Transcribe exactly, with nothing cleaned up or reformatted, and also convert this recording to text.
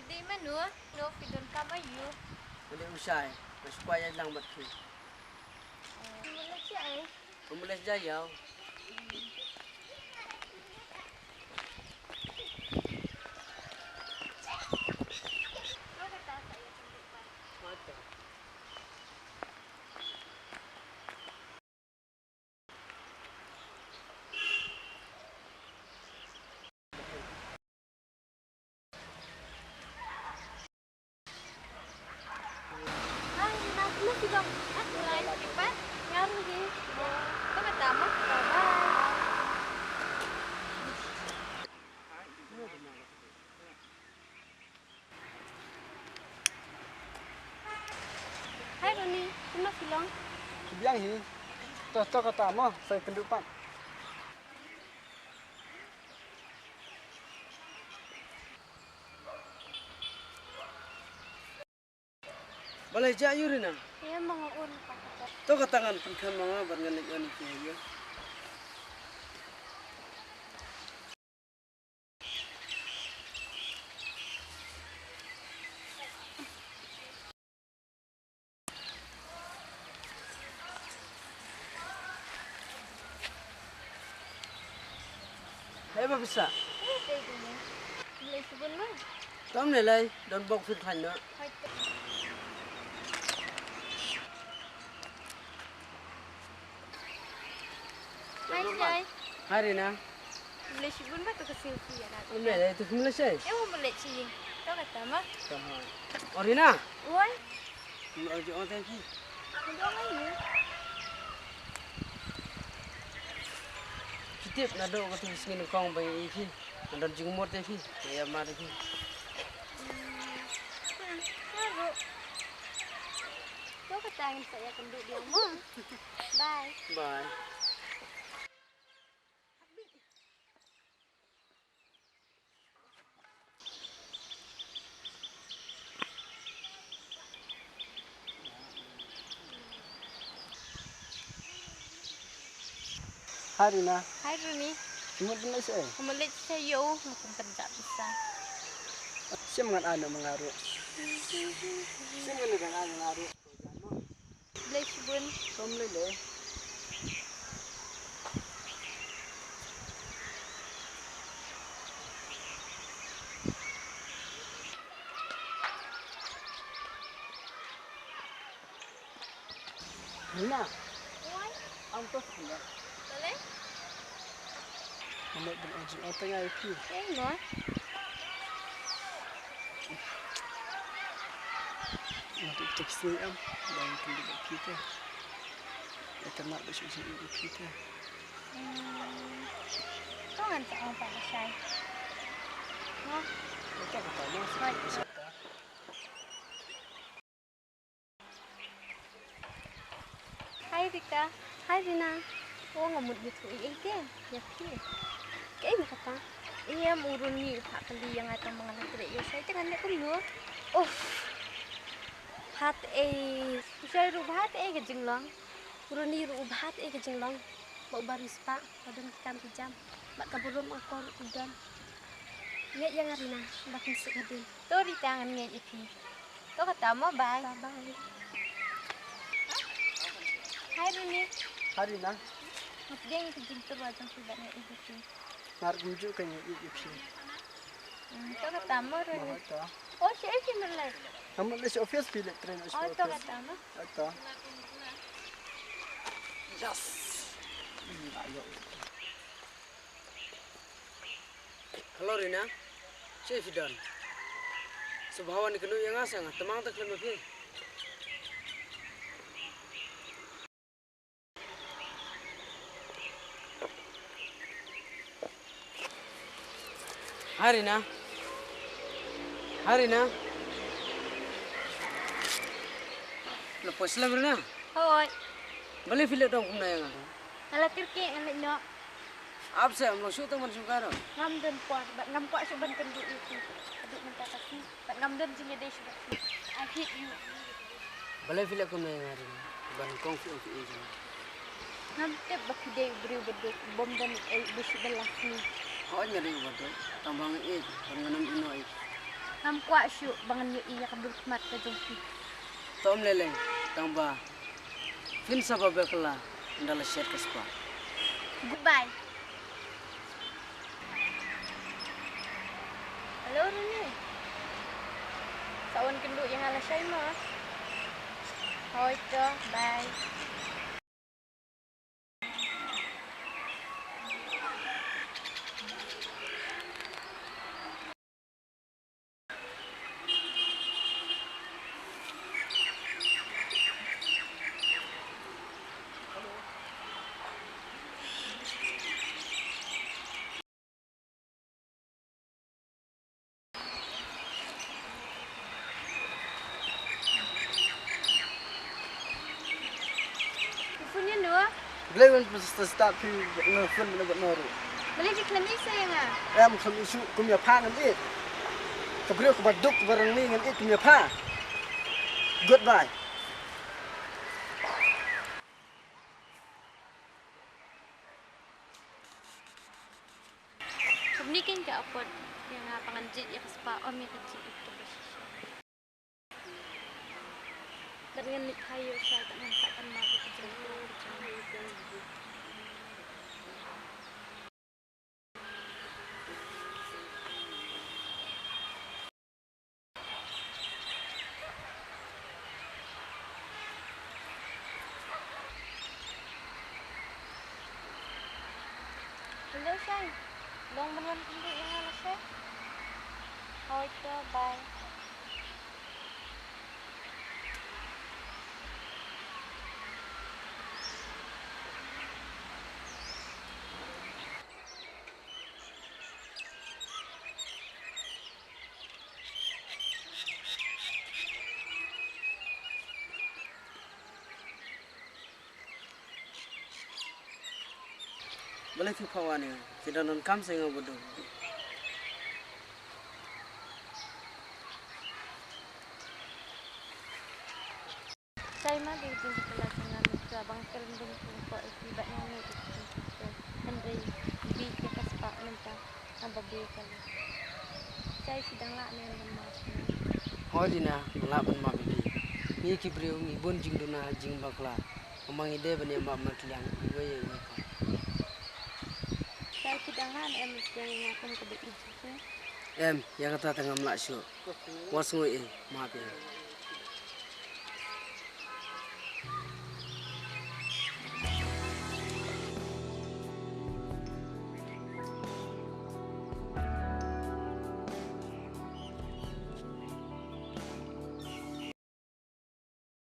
Dei mano? No phi donkam aiu? Nga dei u shai, nga shu kwah ïalang bad phi. Mano shi ai? Ka mut la jia ïaw. Hai, Rina, kumno phi long? Nga dei Rina. Nga ruh hi. To kata mo. Bye. Hai Roni, kumno phi long? Phi biang hi. To, to kata mo, sa ïakynduh pat. Balei, jia aiu Rina? Ïa ma nga un pat. To kata ngan pynkhem ma nga bad ngan leit wan ïa phi ïa. Hei ba pisa. Hei, thank you. Lei shibun ma. Tam ne lei, don bok fir khan na. Hai, thank you. Hai, Jai. Hai, Rina. Mlei shibun ba to ka selfie ïa na. Mlei, eh, to mlei shi. Eh, mlei shi. To kata ma. To ha. Oh, Rina. Oi. Mlei ji ong thank you. Mlei ong aiu? Phi tip naduh katu ka sngi nyngkong ba ïa phi. Nga don jingmut ïa phi. Ïa ma ïa phi. Hmm. Nga ruh. To kata ngin sa ïakynduh biang mo. Bye. Bye. Hai Rina. Hai Roni. Mut leit shaei? Mut leit sha ïew, nga kum pynjah pisa. Shem ngan ai na ma nga ruh. Shem ngan ai na ma nga ruh. Blei shibun. Som lei lei. Nina. Oi. Am to sini. Boleh? Amo ban ong jingong tang ïa phi. Ïa, mo. Nga tu tu sini am, bang tu di phi te. Ïa kane ba shu shu di phi te. Hmm. Ko ngan sa ong pat lashai. Mo. Ïa ka kata mo. Hooid. Hai Rika. Hai Rina. O, nga mut ïathuh ei ei te ïa phi. Kaei mo kata? Em, u Roni u phah kylli ïa nga tang ba nga la treh ïa u shai te ngan leh kumno? Uff. Bha te ei. U shai ruh bha te ei ka jinglong. U Roni ruh u bha te ei ka jinglong. Ba u ba riewspah, ba don ki kam ki jam. Bad ka burom ka kor ruh u don. Ngeit ïa nga Rina, ba phin suk hadien. To Rita, ngan ngeit ïa phi. To kata mo, bye. Bye bye. Hi Roni. Hi Rina. Nga pdiang ïa ka jingtyrwa jong phi bad nga ïeit ïa phi. Nga ruh kumjuh, nga ïeit ïa phi. Hmm, to kata mo Roni. Mo to. Oh, shaei phi mut leit? Nga mut leit sha office, phi leit trei noh sha office. Oh, to kata mo. To. Yes. Hello Rina. Shaei phi don? Sngewbha wan ïakynduh ïa nga, sa nga tymmen tang khlem ma phi. Hi Rina. Hi Rina. La poi slem Rina? Hooid. Balei phi leh dom kumne ïa nga? Nga la kyrkieh, nga leit noh. Ap seh, ym long shuh tang ban shu kynduh. Ngam don por, bad ngam kwah shuh ban kynduh ïa phi. Haduh mynta ka sngi. Bad ngam don jingïadei shuh bad phi. I hate you. Balei phi leh kumne ïa nga Rina? Ba nyngkong phi ong phi ïeit ïa nga. Ngam tip ba phi dei u briew baduk, bym don ei ba shu bylla ïa phi. Hooid nga dei u baduk, tang ba nga ïeit, bad ngan ym ïehnoh ïa phi. Ngam kwah shuh ba ngan ïohi ïa ka bul khmat ka jong phi. To ym lei lei, tang ba phin sa ba beh kylla ynda la shet ka spah. Goodbye. Hello Runi. Sa wan kynduh ïa nga lashai mo. Hooid to, bye. Phi phone ïa no? Balei wan phi start start phi na phone na bad no ruh? Balei phi khlem ïa sa ïa nga? Em khlem ïa shuh, kum ïa pha ngan ïeit. Ka briew kaba duk kaba rangli ngan ïeit kum ïa pha. Goodbye. Kumne kein ka apot ïa nga ba ngan jied ïa ka spah, ym ïa ka jingïeit kaba shisha. Bad ngan leit phai ïa u Shai, bad ngan sah ban map ïa ka jingpyrkhat ka jong u. Hello Shai. Long ban wan kynduh ïa nga lashai. Hooid to, bye. Balei phi phah wan ïa nga? Phi don donkam sa ïa nga bad u. Shai, ma dei ka jingpyllait jong nga mynta ba nga kren bun bun ko ïa phi bad nga ngeit ïa phi. Hynrei phi ïa ka spah mynta. Haba bieit ka lei. Shai, phi dang lah ne em ban map ïa nga? Hooid Dina, nga lah ban map ïa phi. Ngi ki briew ngi bun jingduna jingbakla. Kumba ngi dei ban ïa map markylliang iwei ïa iwei pat. Shai, phi dang lah ne em ban pdiang ïa nga kum kaba ïeit jong phi? Em, ïa kata te ngam lah shuh. Wat sngew ei, map ïa nga.